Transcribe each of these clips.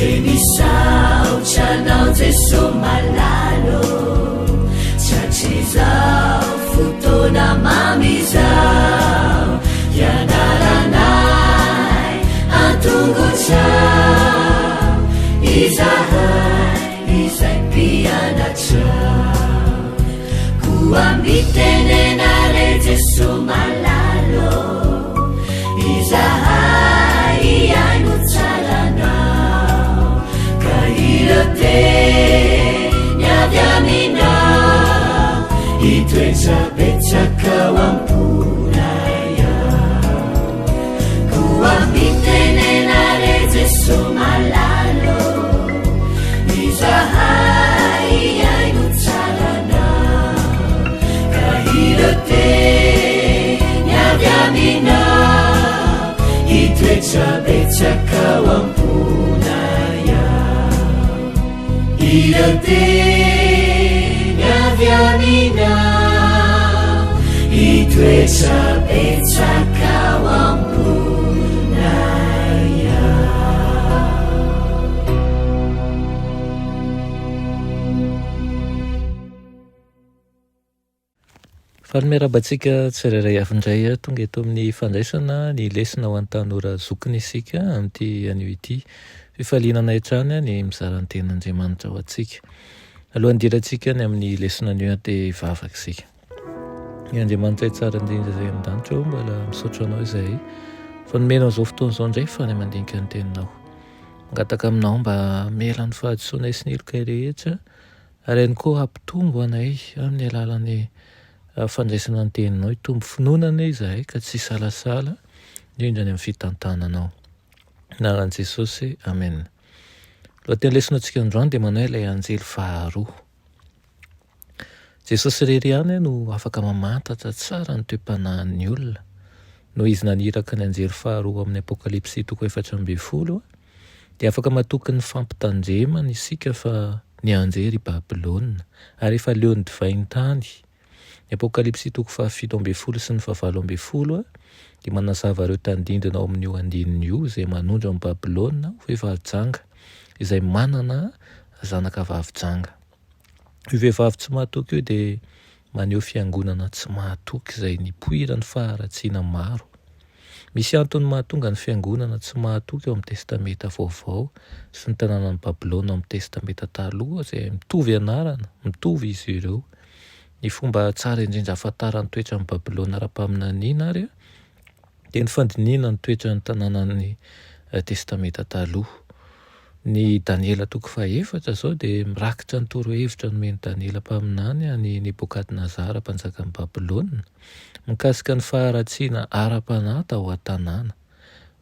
Dia misaotra anao Jeso malala ô, Tratrizao fotoana mamy izao, Hianaranay an-tongotrao, Izahay izay mpianatrao. Koa mitenena re Jeso malala ô, Izahay hihaino tsara anao, Ka ireo teny avy aminao, Hitoetra betsaka ao am-ponay ao. Koa mitenena re Jeso malala ô, Izahay hihaino tsara anao, Ka ireo teny avy aminao, Hitoetra betsaka ao am-ponay ao. Ireo teny avy aminao, Hitoetra betsaka ao am-ponay ao. Faly miarahaba antsika tsirairay avy indray tonga eto amin'ny fandraisana ny lesona ho an'ny tanora zokiny isika amin'ity anio ity. Fifaliana anay hatrany ny mizara ny tenin'Andriamanitra ho antsika. Alohan'ny hidirantsika ny amin'ny lesona anio dia hivavaka isika. Ny Andriamanitra tsara indrindra izay an-danitra ô, mbola misaotra anao izahay fa nomenao izao fotoana izao indray fa any mandinika ny teninao. Mangataka aminao mba hamela ny fahadisoanay sy ny helokay rehetra Ary ihany koa hampitombo anay amin'ny alalan'ny fandraisana ny teninao. Hitombo finoana anie izahay ka tsy hisalasala, indrindra ny amin'ny fitantananao. Anaran'i Jesosy, Amen. Lohateny lesona antsika androany dia manao ilay anjely faharoa. Jesosy irery ihany no afaka mamantatra tsara ny toe-panahin'ny olona. Noho izy naniraka ny anjely faharoa amin'ny Apokalypsy toko 14, Dia afaka matoky ny fampitandremany isika fa nianjera i Babylona, ary efa leon'ny divain'ny tany. Ny Apokalypsy toko fahafito ambin'ny folo sy ny fahavalo ambin'ny folo dia manazava ireo tandindona ao amin'io andininy io izay manondro an'i Babylona ho vehivavy janga izay manana zanaka vavy janga. Io vehivavy tsy mahatoky io dia maneho fiangonana tsy mahatoky izay nipoiran'ny faharatsiana maro. Misy antony mahatonga ny fiangonana tsy mahatoky ao amin'ny Testamenta Vaovao sy ny tanànan'i Babylona ao amin'ny Testamenta Taloha izay mitovy anarana, mitovy izy ireo. Ny fomba tsara indrindra ahafantarana ny toetran'i Babylona ara-paminaniana ary dia ny fandinihana ny toetran'ny tanànan'ny Testamenta Taloha. Ny Daniela toko fahefatra izao dia mirakitra ny torohevitra nomen'i Daniela mpaminany an'i Nebokadnazara mpanjakan'i Babylona mikasika ny faharatsiana ara-panahy tao an-tanàna.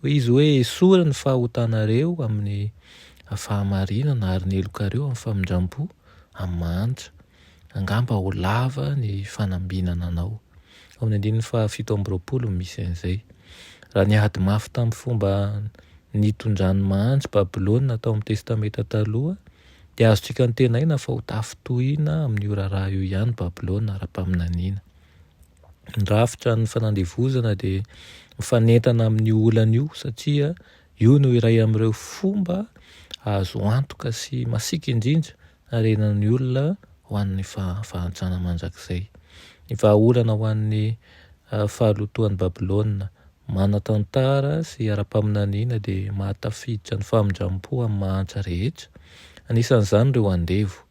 Hoy izy hoe, Esory ny fahotanareo amin'ny fahamarinana ary ny helokareo amin'ny famindram-po amin'ny mahantra. Angamba ho lava ny fanambinana anao. Ao amin'ny andininy faha 27 no misy an'izay. Raha niady mafy tamin'ny fomba nitondran'ny mahantra Babylona tao amin'ny Testamenta Taloha, dia azontsika antenaina fa ho tafintohina amin'io raharaha io ihany Babylona ara-paminaniana. Ny rafitra ny fanandevozana dia mifanentana amin'io olana io satria io no iray amin'ireo fomba azo antoka sy masiaka indrindra harenan'ny olona ho an'ny fahantrana mandrakizay. Ny vahaolana ho an'ny fahalotoan'i Babylona manan-tantara sy ara-paminaniana dia mahatafiditra ny famindram-po amin'ny mahantra rehetra, anisan'izany ireo andevo.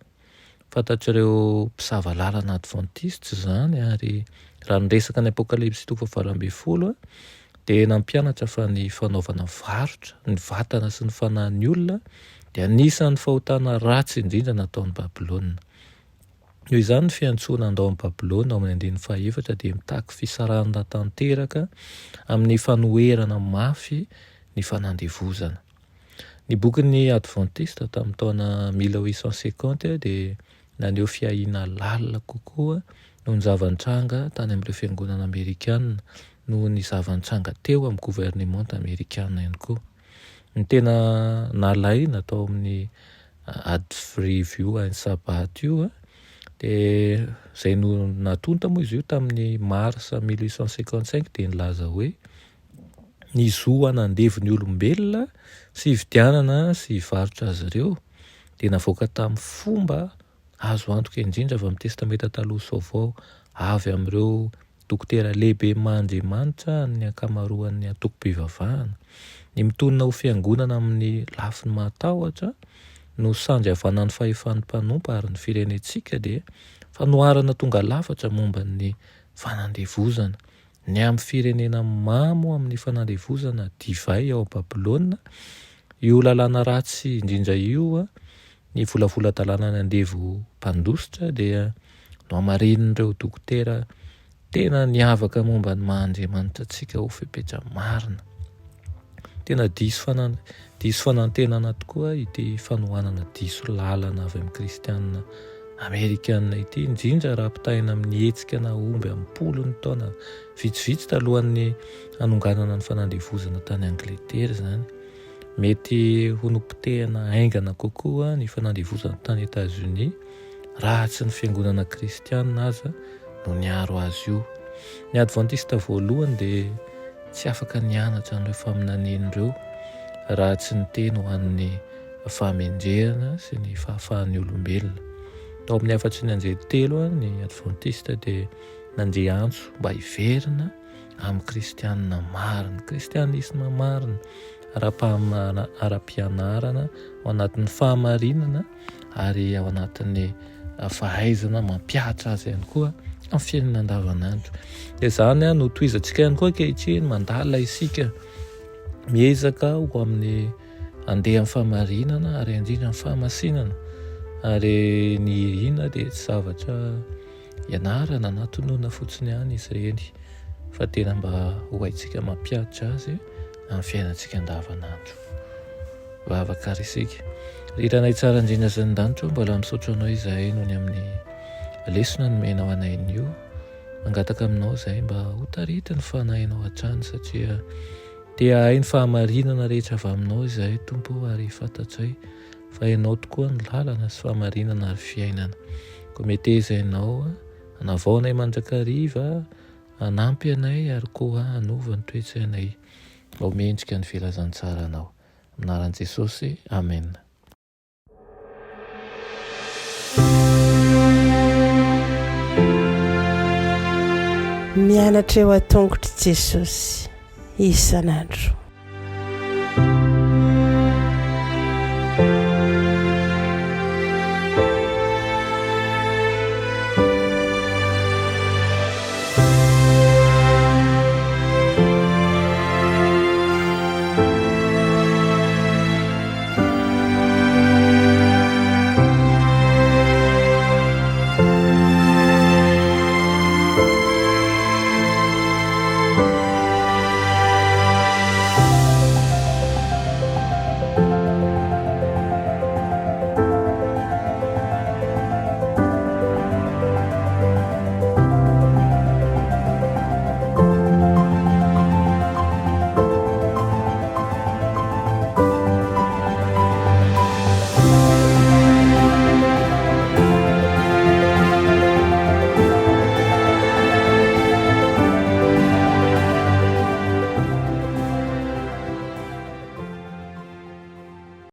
Fantatr'ireo mpisava lalana advantista izany ary raha niresaka ny Apokalypsy toko fahavalo ambin'ny folo dia nampianatra fa ny fanaovana varotra ny vatana sy ny fanahin'ny olona dia anisan'ny fahotana ratsy indrindra nataon'i Babylona. Noho izany, ny fiantsoana handao an'i Babylona ao amin'ny andininy fahaefatra dia mitaky fisarahana tanteraka amin'ny fanoherana mafy ny fanandevozana. Ny bokin'ny Advantista tamin'ny taona 1850 dia naneho fiahiana lalina kokoa noho ny zava-nitranga tany amin'ireo fiangonana amerikana, noho ny zava-nitranga teo amin'ny governemanta amerikana ihany koa. Ny tena nalaina tao amin'ny Adv Review and Sabbath io dia izay no natonta moa izy io tamin'ny mars 1855 dia nilaza hoe. Ny zo hanandevo ny olombelona sy hividianana sy hivarotra azy ireo dia navoaka tamin'ny fomba azo antoka indrindra avy amin'ny Testamenta Taloha sy Vaovao avy amin'ireo dokotera lehibe maha-Andriamanitra an'ny ankamaroan'ny antokom-pivavahana. Ny mitonona ho fiangonana amin'ny lafiny mahatahotra no sandry havanan'ny fahefan'ny mpanompo ary ny firenentsika dia fanoharana tonga lafatra momba ny fanandevozana. Ny amin'ny firenena mamo amin'ny fanandevozana divay ao Babylona, io lalàna ratsy indrindra io, ny volavolan-dalànan'ny andevo mpandositra dia nohamarinin'ireo dokotera tena niavaka momba ny maha-Andriamanitra antsika ho fepetra marina. Tena diso fanan diso fanantenana tokoa ity fanohanana diso lalana avy amin'ny kristiana amerikana ity, indrindra raha ampitahaina amin'ny hetsika nahomby am-polony taona vitsivitsy talohan'ny hanonganana ny fanandevozana tany Angletera izany. Mety ho nopotehina haingana kokoa ny fanandevozana tany Etazonia raha tsy ny fiangonana kristiana aza no niaro azy io. Ny Advantista voalohany dia tsy afaka nianatra an'ireo faminaniana ireo raha tsy niteny ho an'ny fahamendrehana sy ny fahafahan'ny olombelona. Tao amin'ny hafatry ny anjely telo, ny Advantista dia nandre antso mba hiverina amin'ny kristianina marina, kristianisma marina, ara-pianarana, ao anatin'ny fahamarinana ary ao anatin'ny fahaizana mampihatra azy ihany koa amin'ny fiainana andavanandro. Dia izany no tohizantsika ihany koa ankehitriny, mandalina isika, miezaka ho amin'ny andeha amin'ny fahamarinana ary indrindra amin'ny fahamasinana. Ary ny irina dia tsy zavatra ianarana na tononina fotsiny ihany izy ireny fa tena mba ho haintsika mampihatra azy amin'ny fiainantsika andavanandro. Vavaka ary isika. Ry Ranay tsara indrindra izay an-danitra ô, mbola misaotra anao izahay noho ny amin'ny lesona nomenao anay anio. Mangataka aminao izahay mba ho taritin'ny fanahinao hatrany satria te hahay ny fahamarinana rehetra avy aminao izahay Tompo ô ary fantatray fa ianao tokoa ny lalana sy fahamarinana ary fiainana. Koa meteza ianao hanavao anay mandrakariva, hanampy anay ary koa hanova ny toe-tsainay mba ho mendrika ny filazantsaranao. Amin'ny anaran'i Jesosy, amena. Mianatra eo an-tongotr'i Jesosy isan'andro.